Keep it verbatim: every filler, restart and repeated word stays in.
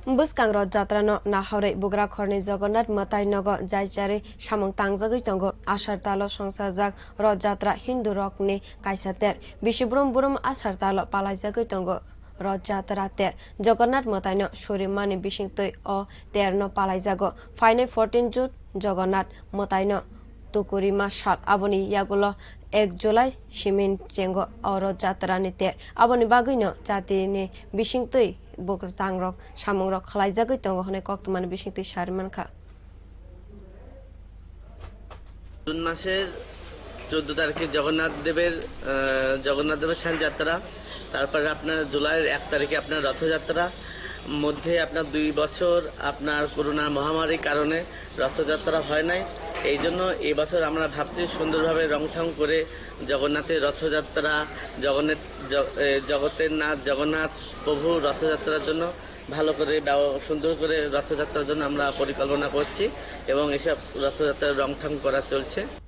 Bwskang Rod Jatra no naharwi Bugrakhorni Jagannath mwtai nogo jaichari samung tangjagwi tongo. Asar talo songsajak Rod Jatra Hindu rokni kaisa ter. Bisi brum brum asar talo palaijagwi tongo Rod Jatra ter. Jagannath mwtai no surimani bisingtwi o ter no palaijago. Phainai fourteen June Jagannath mwtai no tukuri ma sal. Aboni yagulo ek July simin chengo o Rod Jatra ni ter. Aboni bagwi no jati ni bisingtwi bwkra tangrok samung rok khwlaijagwi tongo hwnwi koktwmani bisingtwi sari mankha. June মাসের চোদ্দ তারিখে জগন্নাথ দেবের আহ, জগন্নাথ দেবের সান যাত্রা, তারপরে আপনার জুলাইয়ের এক তারিখে আপনার রথযাত্রা। মধ্যে আপনার দুই বছর আপনার করোনা মহামারীর কারণে রথযাত্রা হয় নাই। এই জন্য এই বছর আমরা ভাবছি সুন্দরভাবে রংঠং করে জগন্নাথের রথযাত্রা, জগন্নাথ জ- এ, জগতের নাথ জগন্নাথ প্রভু রথযাত্রার জন্য ভালো করে ব্যব- সুন্দর করে রথযাত্রার জন্য আমরা পরিকল্পনা করছি এবং এসব রথযাত্রার রংঠং করা চলছে।